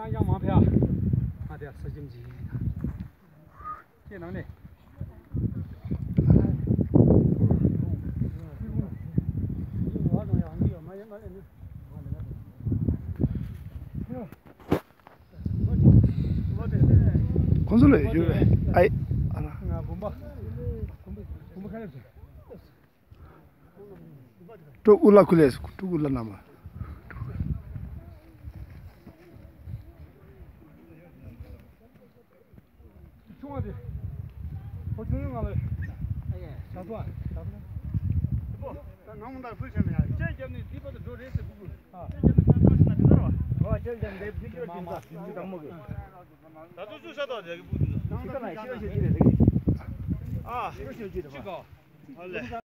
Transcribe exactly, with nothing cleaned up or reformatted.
ཡང་ཡང་མ་ཕེ་ཨ། ང་དེ་ས་ཁྱིམ་གྱི་ཡིན་ད། ཁྱེད་ནང་ནས། ཁོང་ཚོ་ལ་ཡོད་རེད། ཨའི། ཨ་ལ། ང་དགོན་པ། དགོན་པ། དགོན་པ་ཁ་ལེབ་ཟེར། ཀྲོ་ཨུ་ལ་ཁུ་ལེ། ཀྲོ་ཨུ་ལ་ན་མ། ཆུང་བ་དེ། ཁོ་ཆུང་ཡོད་ང་ལ། ད་ཚོ་ཨ། ད་ཚོ། ད་ནང་མོ་ད་ཕུལ་བྱས་ན་ཡ། ཅན་རྒྱབ་ནས་དེ་བར་དུ་འགྲོ་རེད་ཟེར་གུ་གུ། ཨ། ཅན་རྒྱབ་ནས་ཁ་ཁ་ཤི་ན་དེ་ལྟར་བ། ཨོ་ཅན་རྒྱབ་ནས་ཕུལ་རྒྱུ་དེ་འདྲ་དེ་དང་མོ་གི། ད་ཚོ་ཚུར་ཤ་ཏོག་རྒྱག་གི་སྤུ་དེ། ནང་ད་ཤི་ཤི་ཤི་རེད་རེད། ཨ། ཤི་ཤི་ཤི་རེད་བ། ཨ་ལེ།